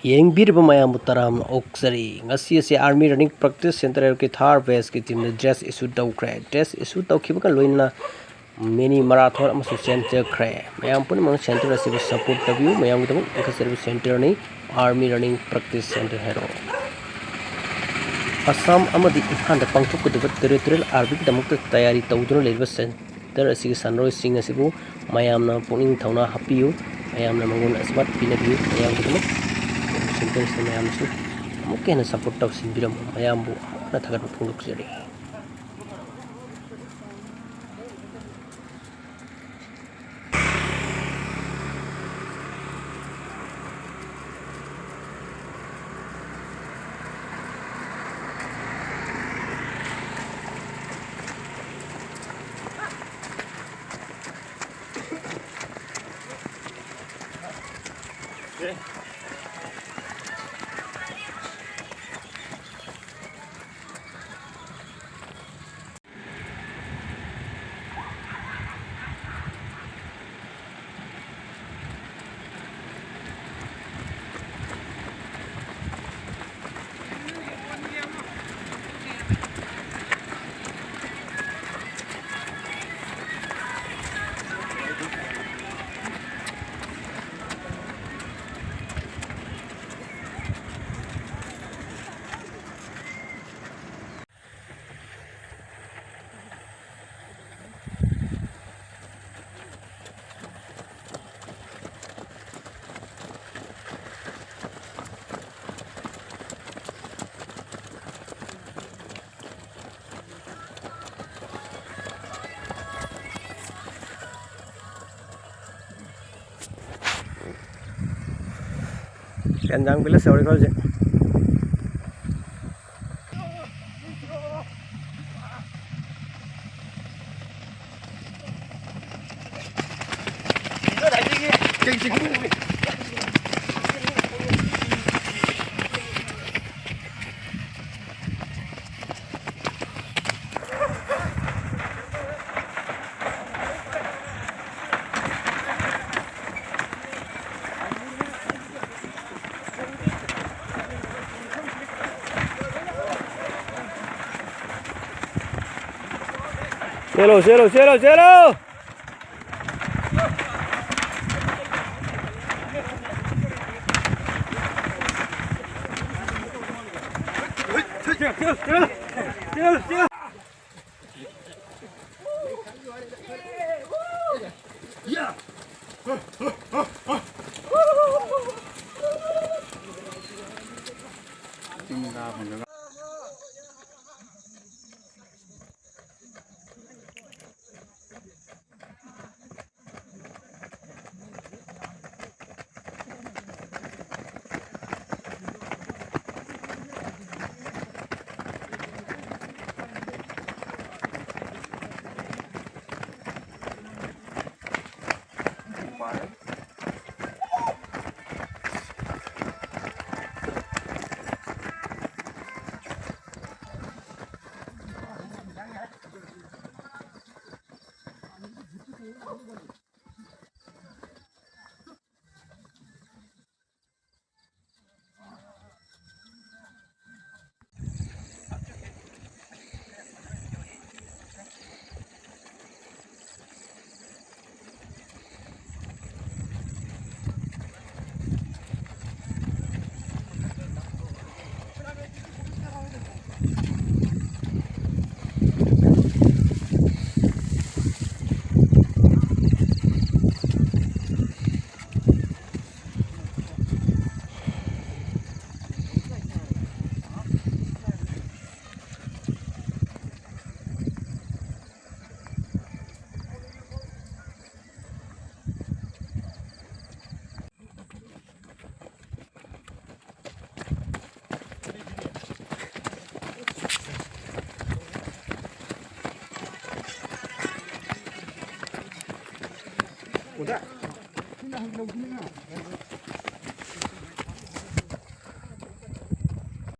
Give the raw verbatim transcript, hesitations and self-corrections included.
ꯌꯦꯡꯕꯤꯔꯤꯕ ꯃꯌꯥꯝꯕꯨ ꯇꯔꯥꯝꯅ ꯑꯣꯛꯆꯔꯤ꯫ ꯉꯁꯤ ꯑꯁꯤ Army Running Practice Centre ꯀꯤ third batch ꯀꯤ team ꯗ dress issue ꯇꯧꯈ꯭ꯔꯦ꯫ Dress issue ꯇꯧꯈꯤꯕꯒ ꯂꯣꯏꯅꯅ mini marathon ꯑꯃꯁꯨ ꯆꯦꯟꯖꯈ꯭ꯔꯦ꯫ ꯃꯌꯥꯝ ꯄꯨꯝꯅꯃꯛꯅ centre ꯑꯁꯤꯕꯨ support ꯇꯧꯕꯤꯌꯨ꯫ ꯃꯌꯥꯝꯒꯤꯗꯃꯛ ꯂꯤꯡꯈꯠꯆꯔꯤꯕ centre ꯅꯤ, Army Running Practice Centre ꯍꯥꯏꯔꯣ꯫ ꯑꯁꯥꯝ ꯑꯃꯗꯤ ꯏꯝꯐꯥꯜꯗ ꯄꯥꯡꯊꯣꯛꯀꯗꯕ Territorial Army ꯒꯤꯗꯃꯛꯇ ꯇꯌꯥꯔꯤ ꯇꯧꯗꯨꯅ ꯂꯩꯔꯤꯕ centre ꯑꯁꯤꯒꯤ ꯁꯥꯟꯅꯔꯣꯏꯁꯤꯡ ꯑꯁꯤꯕꯨ ꯃꯌꯥꯝꯅ ꯄꯨꯛꯅꯤꯡ ꯊꯧꯅꯥ ꯍꯥꯞꯄꯤꯌꯨ꯫ ꯃꯌꯥꯝꯅ ꯃꯉꯣꯟꯗ ꯑꯁꯤꯃꯠ ꯄꯤꯅꯕꯤꯌꯨ꯫ ꯃꯌꯥꯝꯒꯤꯗꯃꯛ centre ꯑꯁꯤꯗ ꯃꯌꯥꯝꯅꯁꯨ ꯑꯃꯨꯛꯀ ꯍꯦꯟꯅ support ꯇꯧꯁꯤꯟꯕꯤꯔꯝꯃꯨ꯫ ꯃꯌꯥꯝꯕꯨ ꯑꯃꯨꯛ ꯍꯟꯅ ꯊꯥꯒꯠꯄ ꯐꯣꯡꯗꯣꯛꯆꯔꯤ꯫ ꯀꯦꯟꯖꯥꯡ village ꯌꯧꯔꯦꯀꯣ ꯍꯧꯖꯤꯛ꯫ ꯆꯦꯜꯂꯣ, ꯆꯦꯜꯂꯣ, ꯆꯦꯜꯂꯣ, ꯆꯦꯜꯂꯣ!